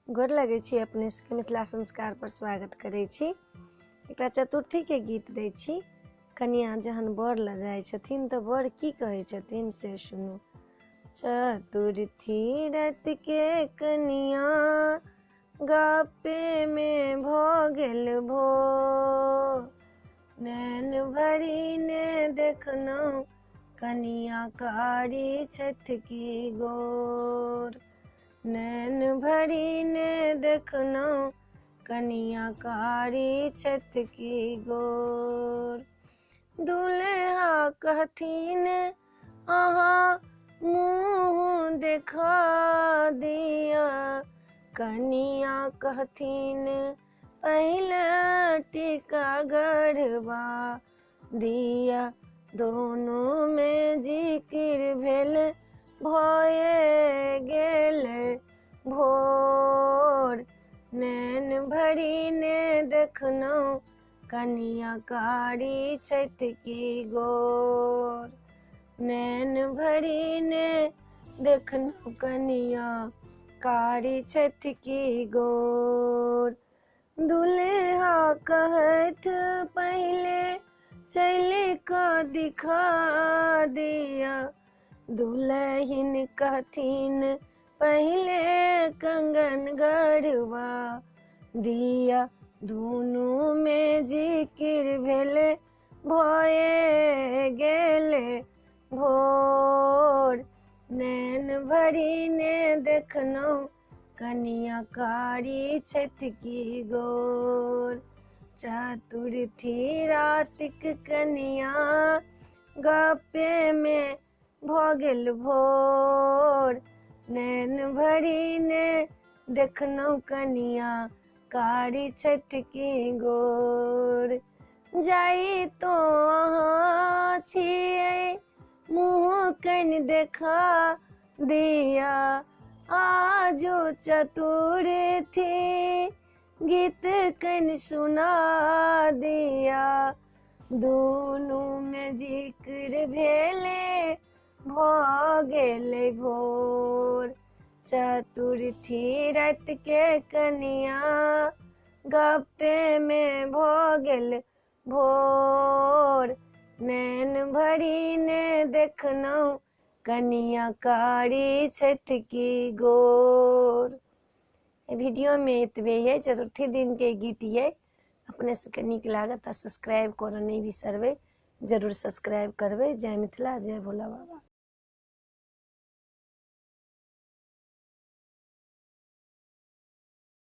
गोर लगै छी अपने सबके, मिथिला संस्कार पर स्वागत करै छी। एकटा चतुर्थी के गीत दै छी। कनिया जहन बर लऽ जाइ छथिन तऽ बर की कहै छथिन से सुनू। चतुर्थी राति के कनिया गप्पे में भऽ गेल भोर, नैन भरि ने देखलहुँ कनिया कारी छथि की गोर, नैन भरि ने देखलहुँ कनिया कारी छथि की गोर। दुल्हा कहथिन अहाँ मुँह देखा दिया, कनिया कहथिन पहिले टीका गढ़वा दिया। दोनों में जिक्र भेल भए गेल भोर, नैन भरि ने देखलहुँ कनिया कारी छथि की गोर, नैन भरि ने देखलहुँ कनिया कारी छथि की गोर। दुल्हा कहत पहिले चलि कऽ दिखा दिया, दुल्हिन कहथिन पहिले कंगन गढ़वा दिया। दुनू में जिक्र भेल भए गेल भोर, नैन भरि ने देखलहुँ कनिया कारी छथि की गोर। चतुर्थी रातिक कनिया गप्पे में भऽ गेल भोर, नैन भरि ने देखलहुँ कनिया कारी छथि की गोर। जाइ तो अहाँ छियै मुँह कनि देखा दिया, आजो चतुर्थी गीत कनि सुना दिया। दुनू में जिक्र भेले भऽ गेलै भोर, चतुर्थी राति के कनिया गप्पे में भऽ गेल भोर, नैन भरि ने देखलहुँ कनिया कारी छथि की गोर। वीडियो में एतबे ये, चतुर्थी दिन के गीत ये। अपने सबके नीक लागत तऽ सब्सक्राइब करऽ नहि बिसरबै, जरूर सब्सक्राइब करबै। जय मिथिला, जय भोला बाबा।